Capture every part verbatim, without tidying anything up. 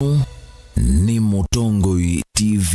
Nĩ Mũtongoi T V.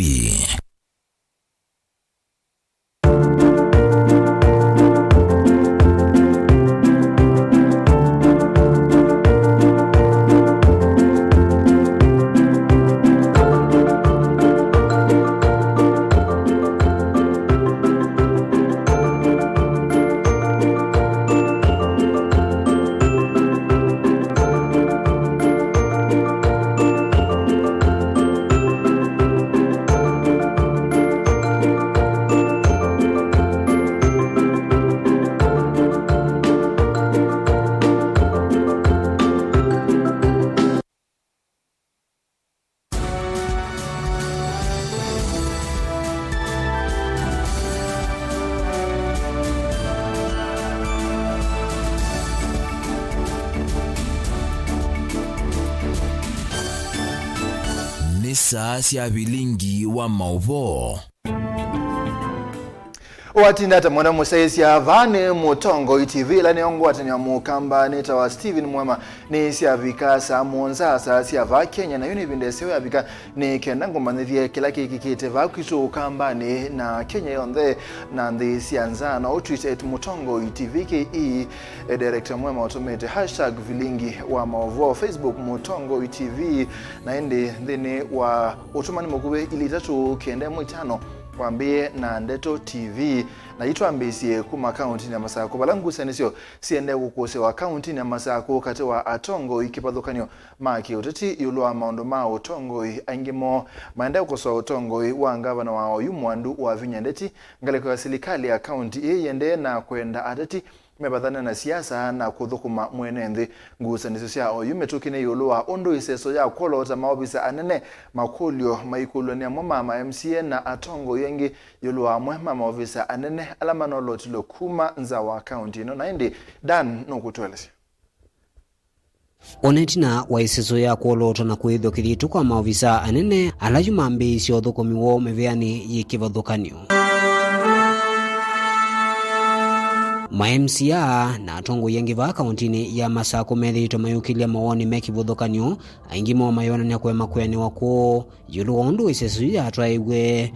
Nĩ saa sya vilingi wa maũvoo. Watinda ata mwana mũsyaĩĩsya? Vaa nĩ Mũtongoi T V, ĩla nĩyo ngwatanĩo Mũkamba. Nĩtawa Stephen Mwema. Nĩsyavika saa mũonza saa sya vaa Kenya, na yu nĩ ĩvinda ĩseo yavika nĩ kenda ngũmanyĩthye kĩla kĩkĩkĩte vaa kwitũ Ũkambanĩ na Kenya yonthe na nthĩ sya nza. No ũtwite at Mũtongoi T V K E, e, Director Mwema ũtũmĩte hashtag vilingi wa maũvoo, Facebook Mũtongoi T V, na ĩndĩ nthĩnĩ wa ũtũmani mũkuvĩ, ili itatũ kenda ĩmwe itano, wambĩĩe na Ndeto T V. Na itwambĩĩsye kuma kauntinĩ ya Masakũ, vala ngusanĩsyo siendee kũkũsĩwa kauntinĩ ya Masakũ katĩ wa atongoi kĩvathũkany'o ma kĩũteti ĩũlũ wa maũndũ ma ũtongoi. Aingĩ moo maendee kũkosoa ũtongoi wa ngavana wa oyu Mwandu Wavinya Ndeti. Ngalĩko ya silikalĩ ya kaunti ĩĩ yĩendee na kwenda ateti mevathane na siasa na kũthũkũma mwene nthĩ. Ngusanĩsyo sya oyu mĩtũkĩ nĩ ĩũlũ wa ũndũ ĩseso ya kwoloota maovisa anene, makũlyo maikũlw'a nĩ amwe ma ma M C A na atongoi angĩ ĩũlũ wa amwe ma maovisa anene ala manoolotilwe kuma nza wa kaunti ĩno. Na ĩndĩ Dan nũkũtũelesya. O na ĩtina wa ĩseso ya kwolootwa na kwĩthwa kĩthito kwa maovisa anene, ala yu mambĩĩisye ũthũkũmi woo mĩvĩanĩ yĩ kĩvathũkany'o. Ma M C A na atongoi angĩ vaa kauntinĩ ya Masakũ methĩĩtwe mayũkĩlya mawoni me kĩvathũkany'o, aingĩ moo mayonany'a kũema kwĩanĩwa kwoo ĩũlũ wa ũndũ ĩseso yu yatwaĩwe,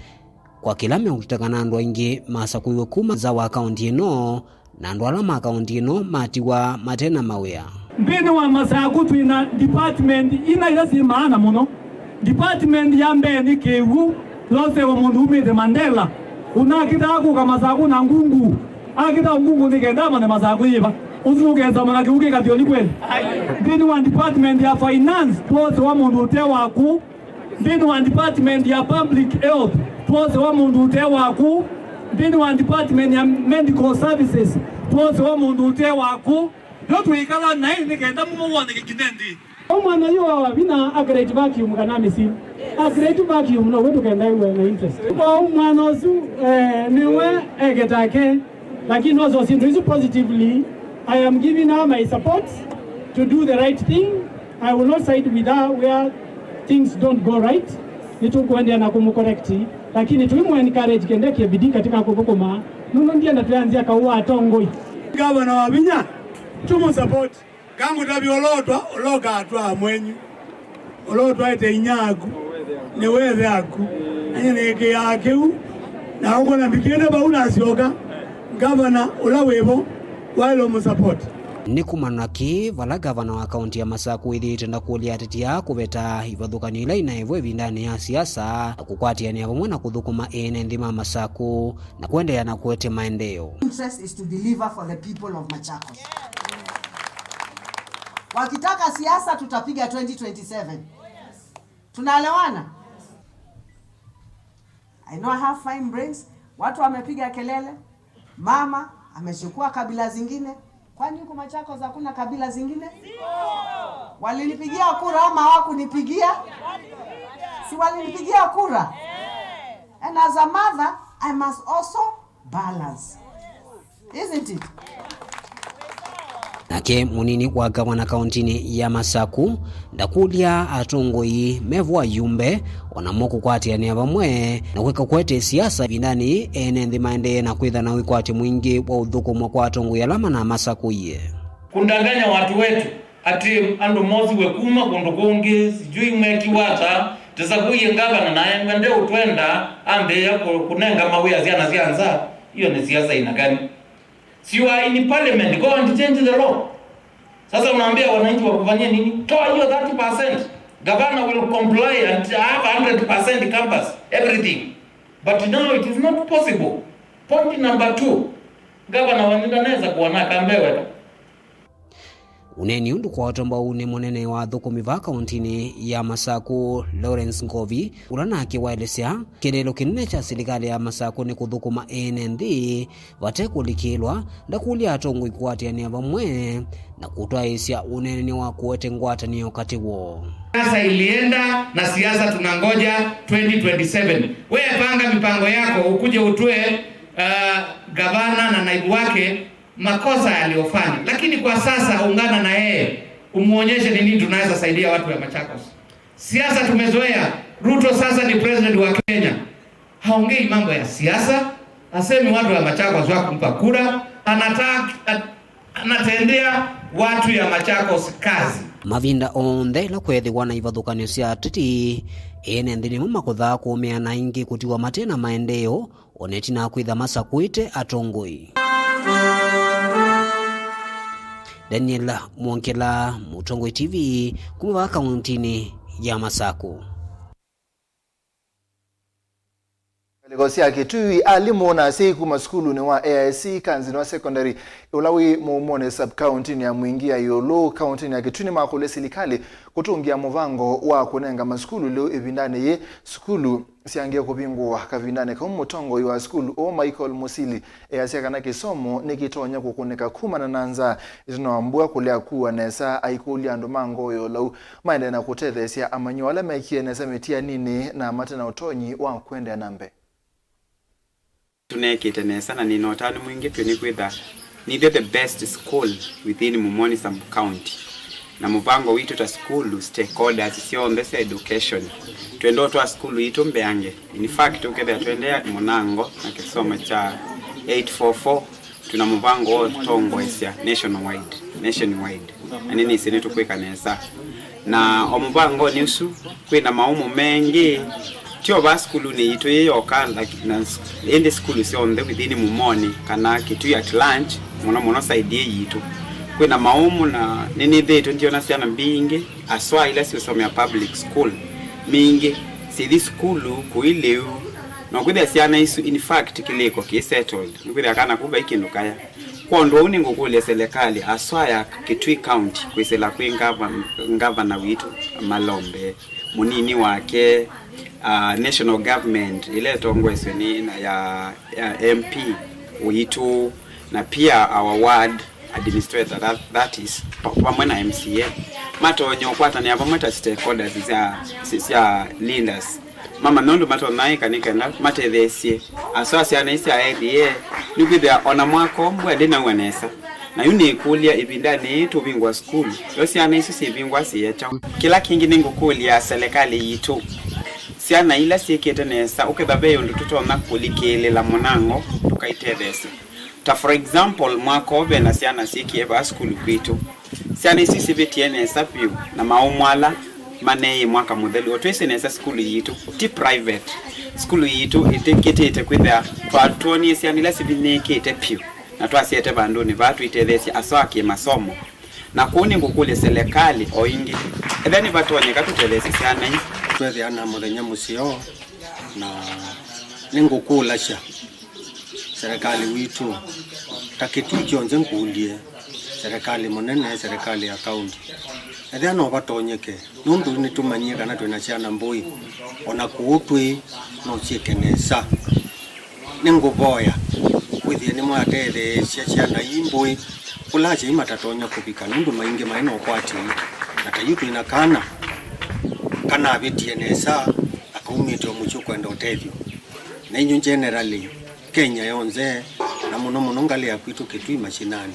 kwa kĩla meũteta kana andũ aingĩ masakũiwe kuma nza wa kaunti ĩno, na andũ ala ma kaunti ĩno matiwa mate na mawĩa. Nthĩnĩ wa Masakũ twĩ na department ina ila syĩ maana mũno. Department ya mbee nĩ kĩw'ũ, yosewa mũndũ umĩte Mandela, ũnakĩtaa kũka Masakũ na ngungu, akĩtaa ngungu nĩ kenda amanye Masakũ yĩva. Ũsu ũkesa mana kĩw'ũ kĩ kathyoni kweli? Nthĩnĩ wa department ya finance, twosewa mũndũ ũte waku. Nthĩnĩ wa department ya public health, twosewa mũndũ ũte waku. Nthĩnĩ wa department ya medical services, twosewa mũndũ ũte waku. Yo twĩkala naĩ nĩ kenda mũmo woneke kĩnendi. Ũmwana yu wa Wavinya a create vacuum kana machine? A create vacuum, no we tũkenda iwe na interest. Kwa ũmwana ũsu, eh, nĩwe eketake. Lakini noso syĩndũ isu positively, I am giving her my support to do the right thing. I will not side with her where things don't go right. Nĩtũkũendeea na kũmũcorrect, lakini tũimũ encourage kendekie bidii katika kũthũkũma. Nũndũ ndienda tũyanzĩa kaũ wa atongoi. Gavana Wavinya, tũmũsupport. Kangũtavya ũlotwa, ũloka atwaa mwenyu. Ũlotwaĩte inya aku, nĩ wethe aku. Anye nĩkĩaa kĩu, na ũkona mbikĩte vau nasyoka, ngavana ũla wĩvo, waĩle ũmũsupport. Nĩ kumana na kĩĩ vala gavana wa kaunti ya Masakũ wĩthĩĩtwe ndakũlya ateti aa kũveta ivathũkany'o ila inaĩvo ĩvindanĩ ya siasa, na kũkwatĩanĩa vamwe na kũthũkũma ene nthĩ ma Masakũ na kũendeea na kũete maendeeo. Interest is to deliver for the people of Machakos. Wakitaka siasa, tutapiga twenty twenty-seven. Tunaelewana? I know I have fine brains. Watu wamepiga kelele. Mama amechukua kabila zingine. Kwani huku Machakos hakuna kabila zingine? Walinipigia kura ama hawakunipigia? Si walinipigia kura? And as a mother, I must also balance. Isn't it? Nake mũnini wa gavana kauntinĩ ya Masakũ ndakũlya atongoi mevo ayumbe o namo kũkwatĩanĩa vamwe na kwĩka kũete siasa ĩvindanĩ ene nthĩ maendee na kwĩtha na wĩkwatyo mwingĩ wa ũthũkũmwa kwa atongoi ala manamasakũie. Kundanganya watu wetu Atĩ andũ mosiwe kuma kũndũ kũngĩ, sijui mekiwa ata, tĩsakũie ngavana na ngwende ũtwenda ambĩĩa kũ-, kũnenga mawĩa syana sya nza, hiyo ni siasa aina gani? Si you are in parliament, go and change the law. Sasa unaambia wananchi wakufanyie nini? Toa hiyo thirty percent. Governor will comply and have hundred percent campus, everything. But now it is not possible. Point number two, governor wanyu ndanaweza kuona kambeweta. Ũneeni ũndũ kwaotombaũ nĩ mũnene wa athũkũmi vaa kaũntĩnĩ ya Masakũ, Lawrence Ngovi, ũla nake waelesya kĩeleelo kĩnene kya silikalĩ ya Masakũ nĩ kũthũkũma ene nthĩ vate kũlikĩlwa, ndakũlya atongoi kũatĩanĩa vamwe na kũtwaĩĩsya ũneenany'a wa kũete ngwatanĩo katĩ woo. Siasa ilienda na siasa tunangoja twenty twenty-seven. Wewe panga mipango yako, ukuje utoe, uh, gavana na naibu wake makosa yaliyofanya, lakini kwa sasa ungana na yeye, umuonyeshe ni nini tunaweza saidia watu ya Machakos. Siasa tumezoea. Ruto sasa ni president wa Kenya, haongei mambo ya siasa, hasemi watu ya Machakos wa kumpa kura, anataka, anatendea watu ya Machakos kazi. Mavinda onthe ĩla kweethĩwa na ivathũkany'o sya ateti, ene nthĩ nĩmo makũthaa kũũmĩana aingĩ kũtiwa mate na maendeeo, o na ĩtina wa kwĩtha masakũĩte atongoi. Daniel Mwongela, Mũtongoi T V, kuma vaa kaũntĩnĩ ya Masakũ. Ngalĩko sya Kĩtui, alimũ na asyai kuma sukulunĩ wa A I C Kanzinwa Secondary, ũla wĩ Mũumonĩ sub-county-nĩ ya Mwingi ya ĩũlũ, kaũntĩnĩ ya Kĩtui, nĩmakũlya silikalĩ kũtũngĩa mũvango wa kũnenga masukulu lĩu ĩvindanĩ yĩĩ sukulu syangie kũvingũwa. Kavindanĩ kau, mũtongoi wa sukulu ũũ, Michael Musili, easya kana kĩsomo nĩkĩtonya kũkũnĩka kumana na nza ĩtina wa mbua kũlea kua nesa, aikũlya andũ ma ngoo ya ũlau maendee na kũtetheesya amanyĩw'a ala mekie nesa mĩtianinĩ na mate na ũtonyi wa kũendeea na mbee. Tũneekĩte nesa na nĩ na ũtanu mwingĩ vyũ nĩkwĩtha nĩ ithyĩ the best school within Mumoni sub-county. Na mũvango witũ ta sukulu, stakeholders syonthe sya education, twenda ũtwaa sukulu itũ mbeange. In fact, ũkethĩa tũendea mũnango na kĩsomo kya eight four four, twĩ na mũvango wa ũtongoesya nationwide, nationwide. Na nĩnĩsĩ nĩtũkwĩka nesa. Na o mũvangonĩ ũsu, kwĩ na maũmũ mengĩ, ti o vaa sukulunĩ yitũ yĩ yoka, laki-, na s-, ĩndĩ sukulu syonthe within Mumoni, kana Kitui at large, mũno mũno side ĩĩ yitũ. Kwĩ na maũmũ, na nĩnĩthĩĩtwe ndyona syana mbingĩ, aswa ila siũsomea public school, mbingĩ sithi sukulu kũi lĩu. Na kwĩthĩa syana isu, in fact, kĩlĩko kĩ settled, nĩkwĩthĩa kana kũu vai kĩndũ kaya. Kwondũ ũu nĩngũkũlya selekalĩ, aswa ya Kitui County, kwĩsĩla kwĩ ngava-, ngavana witũ, malombe, mũnini wake, uh, national government ĩla ĩtongoeswe nĩ na ya, ya M P witũ, na pia our ward administrator, that, that is, pa-, vamwe na M C A, matonya ũkwatanĩa vamwe ta stakeholders sya, sya, sya leaders. Mamanya ũndũ matonya ĩka nĩ kenda matetheesye aswa syana ii sya area, nĩkwĩthĩa ona mwaka ũũ mbua ndĩnaua nesa. Na yu nĩkũlya, ĩvindanĩ yĩĩ tũvingũa sukulu, yo syana isu syĩvingũa syĩe kyaũ? Kĩla kĩngĩ nĩngũkũlya selekalĩ yitũ, syana ila syĩkĩte nesa, ũkethwa ve ũndũ tũtonya kũlikĩlĩla mũnango, tũkaitetheesya. Ta for example, mwaka ũũ ve na syana syĩkie vaa sukulu kwitũ. Syana isu isĩvĩtie nesa vyũ na maũmũ ala maneeie mwaka mũthelu. O twĩsĩ nesa sukulu yitũ ti private. Sukulu yitũ ĩtĩkĩtĩte kwĩthĩa twatwonie syana ila sivinyĩĩkĩte vyũ na twasyete vandũnĩ vaa tũitetheesye aswa kĩmasomo. Na kũu nĩngũkũlya selekalĩ o ĩngĩ, ethĩa nĩvatonyeka tũtetheesye syana ii. Twethĩa na mũthenya mũseo, na nĩngũkũlasya serikali witũ, ta Kitui kyonthe ngũlye, serikali mũnene, serikali ya kaunti, ethĩa no vatonyeke, nũndũ nĩtũmanyie kana twĩ na syana mbũĩ, o na kũu twĩ no syĩke nesa. Nĩngũvoya wĩthĩe nĩmwatetheesya syana ii mbũĩ kũla asyai matatonya kũvika, nũndũ maingĩ maĩ na ũkwati. Na ta yu twĩ na kana kanavĩtie nesa, na kaumĩte o mũsyĩ kwenda ũtethyo. Na inyu generally, Kenya yonthe, na mũno mũno ngalĩ ya kwitũ Kitui mashinani,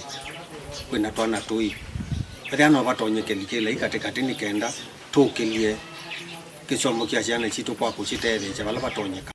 kwĩ na twana tũi. Ethĩa no vatonyeke likĩlai katĩkatĩ nĩ kenda tũkĩlye kĩsomo kya syana sitũ kwa kũsitetheesya vala vatonyeka.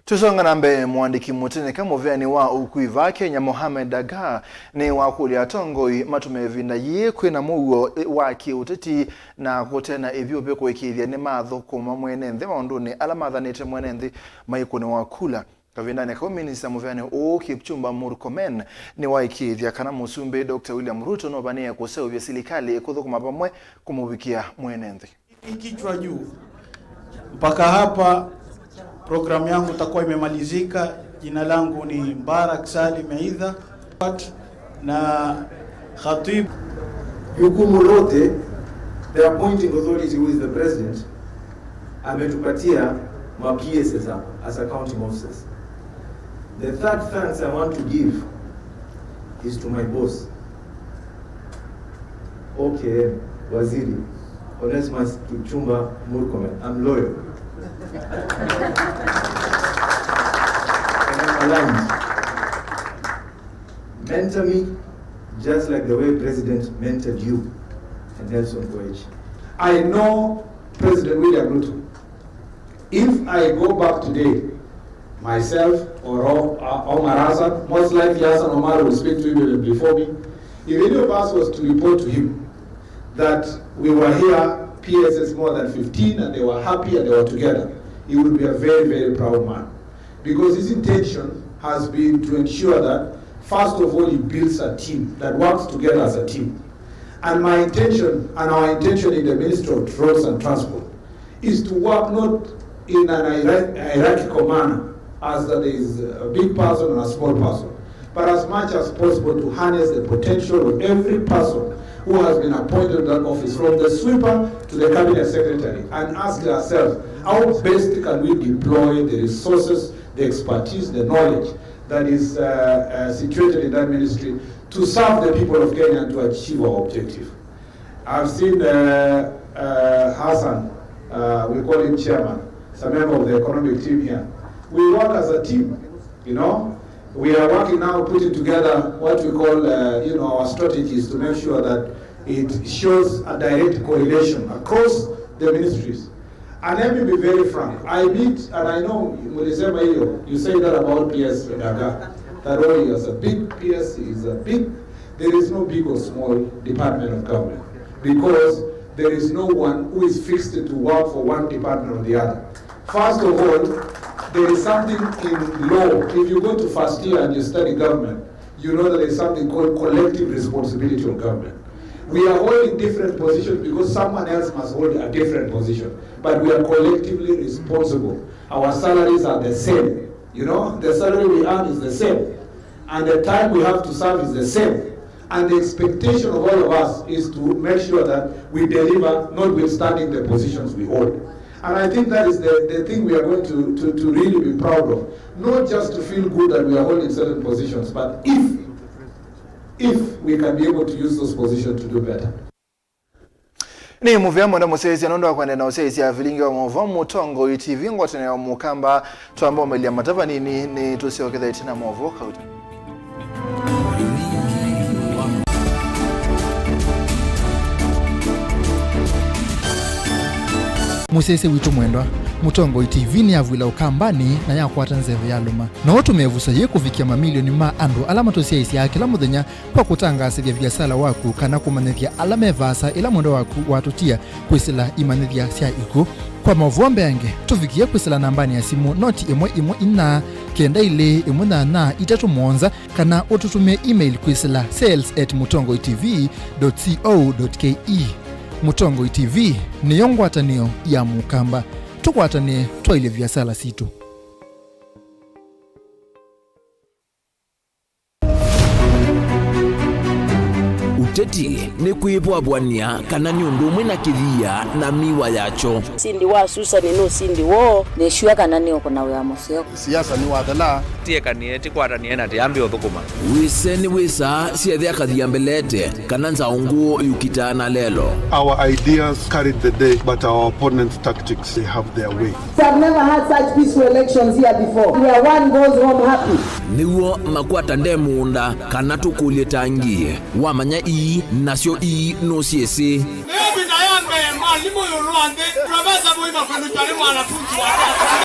Tũsonga na mbee, mũandĩki mũteneka mũvĩanĩ wa ũkui vaa Kenya, Mohamed Daga, nĩ wakũlya atongoi matũme ĩvinda yĩĩ kwĩna mũuo wa kĩũteti na kũte na ĩvyũvĩ kũĩkĩĩthya nĩmathũkũma mwene nthĩ maũndũnĩ ala mathanĩte mwene nthĩ maikũnĩwa kula. Kavindanĩ kau, minista mũvĩanĩ ũũ Kipchumba Murkomen nĩwaĩkĩĩthya kana Mũsumbĩ Doctor William Ruto nũvanĩe kũseũvya silikalĩ kũthũkũma vamwe kũmũvikĩa mwene nthĩ. Kichwa juu. Mpaka hapa programu yangu itakuwa imemalizika. Jina langu ni Mbarak Salim Aidha na Khatib. Jukumu lote, the appointing authority, who is the president, ametupatia ma P Ss hapa as accounting officers. The third thanks I want to give is to my boss, O K M, Waziri Onesmus Kipchumba Murkomen. I'm loyal. And I'm aligned. Mentor me just like the way President mentored you and Nelson Koech. I know President William Ruto. If I go back today, myself or O-, uh, Omar Hassan, most likely Hassan Omar will speak to you even before me. If any of us was to report to him that we were here, P Ss more than fifteen, and they were happy and they were together, he would be a very, very proud man. Because his intention has been to ensure that, first of all, he builds a team that works together as a team. And my intention, and our intention in the Ministry of Roads and Transport, is to work not in an hierar-, hierarchical manner, as that there is a big person and a small person, but as much as possible to harness the potential of every person who has been appointed to that office, from the sweeper to the cabinet secretary, and ask ourselves, how best can we deploy the resources, the expertise, the knowledge that is, uh, uh, situated in that ministry to serve the people of Kenya and to achieve our objective? I've seen, uh, uh, Hassan, uh, we call him chairman, he's a member of the economic team here. We work as a team, you know. We are working now, putting together what we call, uh, you know, our strategies to make sure that it shows a direct correlation across the ministries. And let me be very frank, I meet, and I know mulisema hiyo, you say that about P S Daga, that, oh, he is a big P S, he is a big, there is no big or small department of government, because there is no one who is fixed to work for one department or the other. First of all, there is something in law. If you go to first year and you study government, you know that there is something called collective responsibility of government. We are holding different positions because someone else must hold a different position, but we are collectively responsible. Our salaries are the same. You know, the salary we earn is the same, and the time we have to serve is the same. And the expectation of all of us is to make sure that we deliver, notwithstanding the positions we hold. And I think that is the, the thing we are going to, to, to really be proud of. Not just to feel good that we are holding certain positions, but if, if we can be able to use those positions to do better. Nĩ mũvea mwenda mũsyaĩĩsya nũndũ wa kũendeea na ũsyaĩĩsya vilingi wa maũvoo Mũtongoi T V, ngwatanĩo ya Mũkamba, twamba ũmĩlya matava nini, nĩ tũsyokethete na maũvoo kauta. Mũsyaĩĩsya witũ mwendwa, Mũtongoi T V nĩyavw'ĩla Ũkambanĩ na yakwata nzeve yalũma. No ũtũme ĩvuso yĩĩ kũvikĩa mamilioni ma andũ ala matũsyaĩĩsyaa kĩla mũthenya kwa kũtangaasĩthya viasala waku kana kũmanyĩthya ala me vaasa ĩla mwendwa waku watũtia kwĩsĩla imanyĩthya sya ikw'ũ. Kwa maũvoo mbeange, tũvikĩe kwĩsĩla nambanĩ ya simũ noti ĩmwe ĩmwe inya kenda ilĩ ĩmwe nyanya itatũ mũonza, kana ũtũtũmĩe email kwĩsĩla sales at mũtongoi T V dot co dot K E. Mũtongoi T V nĩyo ngwatanĩo ya Mũkamba. Tũkwatanĩe twaĩlye viasala sitũ. Ũteti nĩ kwĩvwavw'ania kana nĩ ũndũ ũmwe na kĩthia na mĩwa yakyo. Ũsindi wa Susani nĩ ũsindi woo. Nĩsure kana nĩũkũna wĩa mũseo. Siasa nĩwathela. Tiekanie, tikwatanĩe na tiambe ũthũkũma. Wĩse nĩ wĩsaa syethĩa kathia mbelete kana nzaũ ngũũ yũkitaa na lelo. Our ideas carried the day, but our opponents' tactics, they have their way. We have never had such peaceful elections here before, where one goes home happy. Nĩw'o makwata nde mũũnda kana tũkũlye tangi. Wamanya ii, nasyo ii nũsyĩsĩ. Ĩvinda ya mbee, mwalimũ ĩũlũ wa nthĩ, Profesa Mũima Kũnũ Kyalĩ mwanafunzi wake.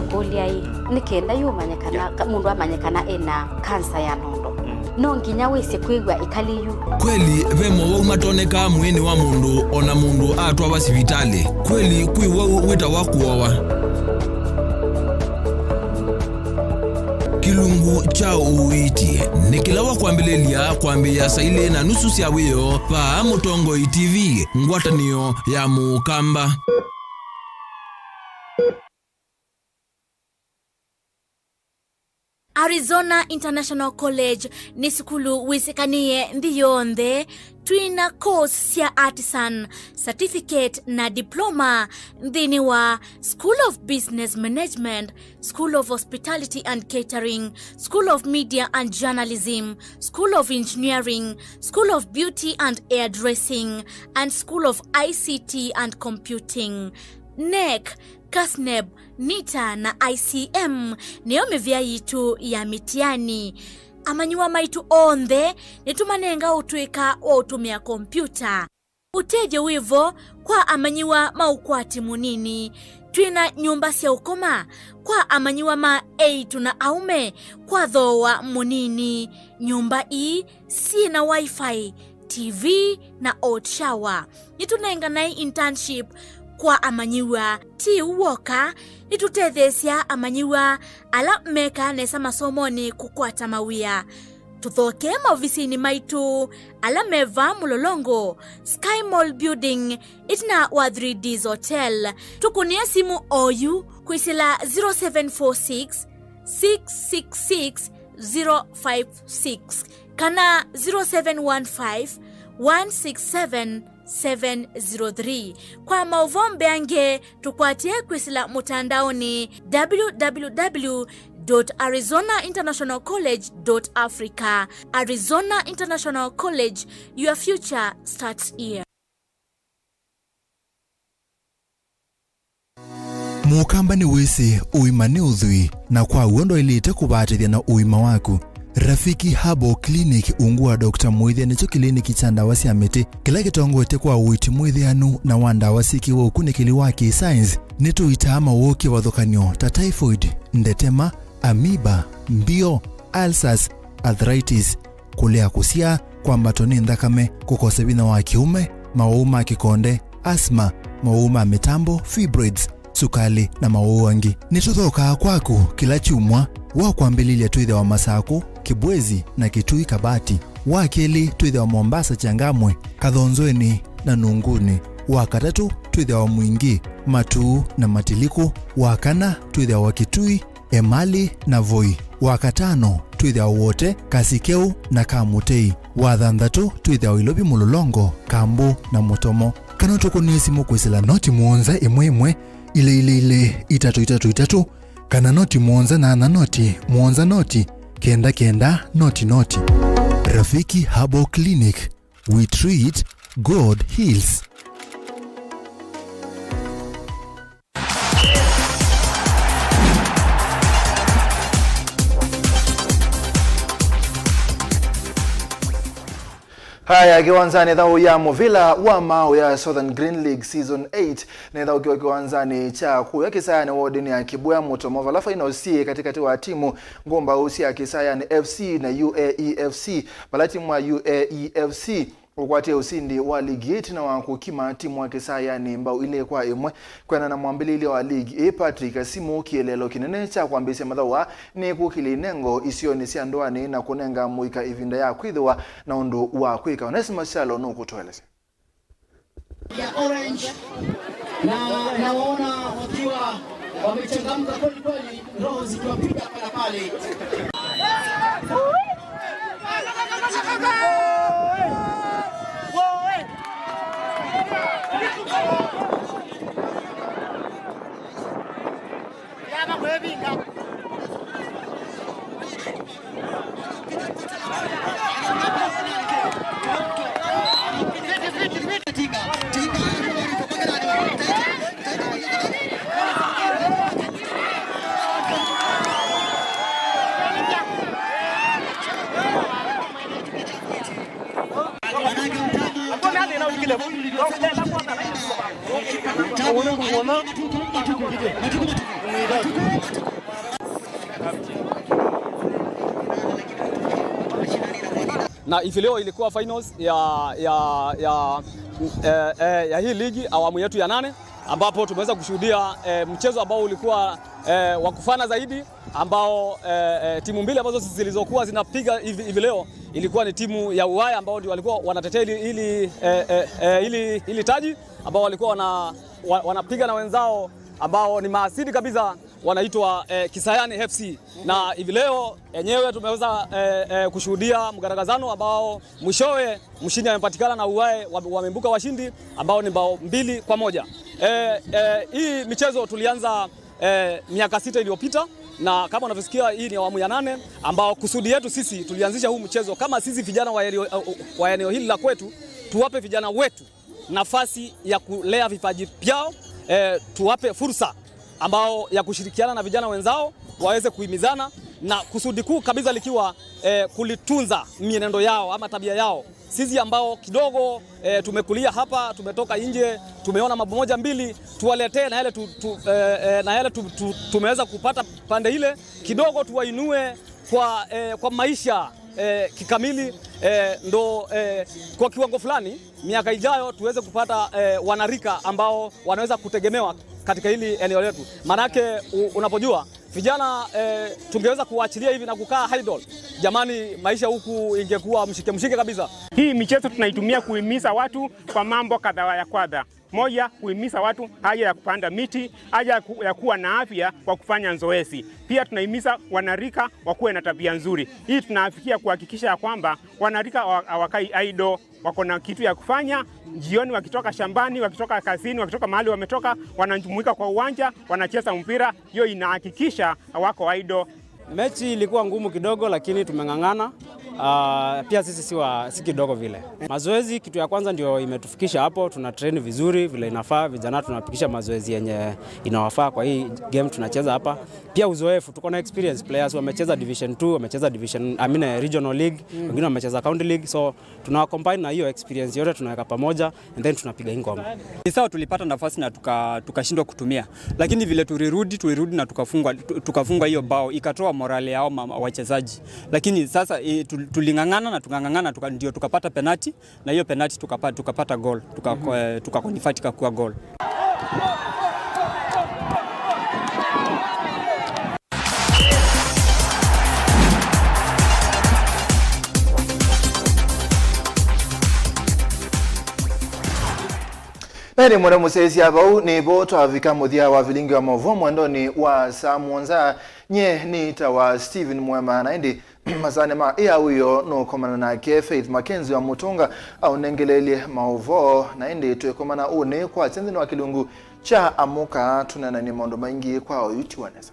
nĩũkũlya-ĩ, nĩ kenda yu ũmanye kana, ka- mũndũ amanye kana ena kansa ya nondo, no nginya wĩsĩ kwĩw'a ĩkalĩ yu? Kweli, ve mowau matonekaa mwĩĩnĩ wa mũndũ o na mũndũ atwawa sivitalĩ. Kweli, kwĩ wau wĩtawa kũowa. Kĩlungu kya ũiiti nĩ kĩla wa kwambĩlĩlya kwambĩĩa saa ilĩ na nusu sya wĩoo vaa Mũtongoi T V, ngwatanĩo ya Mũkamba. Arizona International College nĩ sukulu wĩsĩkanĩe nthĩ yonthe. Twĩna course sya artisan, certificate na diploma nthĩnĩ wa School of Business Management, School of Hospitality and Catering, School of Media and Journalism, School of Engineering, School of Beauty and Hairdressing, and School of I C T and Computing. NEC, CASNEB, NITA na I C M nĩyo mĩvĩa yitũ ya mĩtiani. Amanyĩw'a maitũ onthe nĩtũmanenga ũtũĩka wa ũtũmĩa kompiuta. Ũtethyo wĩ vo kwa amanyĩw'a ma ũkwati mũnini. Twĩ na nyũmba sya ũkoma kwa amanyĩw'a ma eĩtu na aũme kwa thooa mũnini. Nyũmba ii syĩ na Wi-Fi, T V na hot shower. Nĩtũnenganae internship kwa amanyĩw'a. Ti ũu w'oka, nĩtũtetheesya amanyĩw'a ala mekaa nesa masomonĩ kũkwata mawĩa. Tũthokee maovisinĩ maitũ ala me vaa Mũlolongo, Sky Mall Building, ĩtina wa Three Ds Hotel. Tũkũnĩe simũ oyu kwĩsĩla zero seven four six, six six six, zero five six kana zero seven one five, one six seven, seven zero three. Kwa maũvoo mbeange, tũkwatĩe kwĩsĩla mũtandaonĩ w w w dot arizona international college dot africa. Arizona International College, your future starts here. Mũkamba nĩwĩsĩ ũima nĩ ũthwii, na kwa w'o ndwaĩlĩte kũvatĩthya na ũima waku. Rafiki Herbal Clinic ungu wa Doctor Mũĩthya nĩkyo kĩliniki kya ndawa sya mĩtĩ kĩla kĩtongoetye kwa ũiiti mwĩthĩanu na wa ndawa syĩkĩwe ũkunĩkĩli wa kĩ-science. Nĩtũitaa mawoo kĩvathũkany'o ta typhoid, ndetema, amoeba, mbio, ulcers, arthritis, kũlea kũsyaa, kwambatwa nĩ nthakame, kũkosa vinya wa kĩũme, mawau ma kĩkonde, asthma, mawau ma mĩtambo, fibroids, sukalĩ, na mawau angĩ. Nĩtũthokaa kwaku kĩla kyumwa wa kwambĩlĩlya twĩthĩawa Masakũ, Kĩbwezi, na Kitui Kabati. Wa kelĩ twĩthĩawa Mombasa, Changamwe, Kathonzweni, na Nunguni. Wa katatũ twĩthĩawa Mwingi, Matuu, na Matiliku. Wa kana twĩthĩawa Kitui, Emali na Voi. Wa katano twĩthĩawa Wote, Kasikeu na Kamutei. Wa thanthatũ twĩthĩawa Ilovi, Mũlolongo, Kambu na Mũtomo. Kana ũtũkũnĩe simũ kwĩsĩla noti mũonza ĩmwe ĩmwe, ilĩ ilĩ ilĩ, itatũ itatũ itatũ, kana noti mũonza nyanya noti mũonza noti kenda kenda noti noti. Rafiki Herbal Clinic, we treat, God heals. Haya, kĩwanzanĩ, ĩthaũ ya mũvĩla wa maaũ ya Southern Green League Season eight nĩthaũkĩwe kĩwanzanĩ kya kũya Kĩsayanĩ wodinĩ ya Kĩbwea Mũtomo, vala finals syĩ katĩkatĩ wa timu ngũmbaũ sya Kĩsayanĩ F C na U A E F C, vala timu wa U A E F C ũkwatie ũsindi wa ligi ĩtina wa kũkima timu wa Kĩsayanĩ mbau ilĩ kwa ĩmwe. Kwĩana na mwambĩlĩlyo wa ligi ĩĩ, Patrick Asimu, kĩeleelo kĩnene kya kwambĩĩsya mathaũ aa nĩ kũkĩlya inengo isionĩ sya ndũanĩ na kũnenga mũika ĩvinda ya kwĩthĩwa na ũndũ wa kwĩka. Onesmus Kyalo nũkũtũelesya. Ya orange, na nawaona wakiwa wamechangamka kweli kweli, roho zikiwapiga hapa na pale. Na hivi leo ilikuwa finals ya, ya, ya, eh, eh, ya hii ligi awamu yetu ya nane, ambapo tumeweza kushuhudia, eh, mchezo ambao ulikuwa, eh, wa kufana zaidi, ambao, eh, eh, timu mbili ambazo zilizokuwa zinapiga hivi, hivi leo ilikuwa ni timu ya Uwaya ambao ndio walikuwa wanatetea ili, ili, eh, eh, eh, ili, ili taji, ambao walikuwa wana, wa, wanapiga na wenzao ambao ni maasidi kabisa, wanaitwa, eh, Kisayani F C. Na hivi leo yenyewe tumeweza, eh, eh, kushuhudia mgaragazano ambao mwishowe mshindi amepatikana na Uwae wa-, wameibuka washindi ambao ni bao mbili kwa moja. Eh, eh, hii michezo tulianza, eh, miaka sita iliyopita, na kama unavyosikia, hii ni awamu ya nane, ambao kusudi yetu sisi tulianzisha huu mchezo kama sisi vijana wa eneo, wa eneo hili la kwetu, tuwape vijana wetu nafasi ya kulea vipaji vyao, eh, tuwape fursa ambao ya kushirikiana na vijana wenzao waweze kuhimizana, na kusudi kuu kabisa likiwa, eh, kulitunza mienendo yao ama tabia yao. Sisi ambao kidogo, eh, tumekulia hapa, tumetoka nje, tumeona mambo moja mbili, tuwaletee na yale tu, tu, eh, eh, na yale tu, tu, tumeweza kupata pande ile, kidogo tuwainue kwa, eh, kwa maisha, eh, kikamili, eh, ndo, eh, kwa kiwango fulani miaka ijayo tuweze kupata, eh, wanarika ambao wanaweza kutegemewa katika hili eneo letu. Maanake u-, unapojua vijana, eh, tungeweza kuwaachilia hivi na kukaa idle, jamani, maisha huku ingekuwa mshike mshike kabisa. Hii michezo tunaitumia kuhimiza watu kwa mambo kadha ya kwadha. Moja, kuhimiza watu haja ya kupanda miti, haja ya ku-, ya kuwa na afya kwa kufanya zoezi. Pia tunahimiza wanarika wakuwe na tabia nzuri. Hii tunafikia kuhakikisha ya kwamba wanarika hawa-, hawakai idle, wako na kitu ya kufanya. Jioni wakitoka shambani, wakitoka kazini, wakitoka mahali wametoka, wanajumuika kwa uwanja, wanacheza mpira. Hiyo inahakikisha hawako idle. Mechi ilikuwa ngumu kidogo, lakini tumeng'ang'ana. Ah, pia sisi si wa, si kidogo vile. Mazoezi kitu ya kwanza ndio imetufikisha hapo, tuna train vizuri vile inafaa, vijana tunapikisha mazoezi yenye inawafaa kwa hii game tunacheza hapa. Pia uzoefu, tuko na experience, players wamecheza division two, wamecheza division, I mean, eh, regional league, wengine wamecheza county league, so tunawa combine na hiyo experience yote tunaweka pamoja and then tunapiga hii ngoma. Ni sawa, tulipata nafasi na tuka-, tukashindwa kutumia, lakini vile tulirudi, tulirudi na tukafungwa, tu-, tukafungwa hiyo bao, ikatoa morale yao ma-, wachezaji. Lakini sasa, eh, tu-, tuling'ang'ana na tukang'ang'ana tuka-, ndio tukapata penalty, na hiyo penalty tukapa-, tukapata goal, tuka-, eh, tuka convert ikakuwa goal. Na nĩ mwene mũsyaĩĩsya vau nĩvo twavika mũthya wa vilingi wa maũvoo mwendonĩ wa saa mũonza. Nye nĩtawa Stephen Mwema, na ĩndĩ masaanĩ ma ĩa wĩoo nũkomana nake Faith Mackenzie wa Mũtũnga aũnengeleelye maũvoo, na ĩndĩ twĩkomana ũnĩ kwakya nthĩnĩ wa kĩlungu kya Amũka Tũneenany'e maũndũ maingĩ kwa oyu tiwa nesa.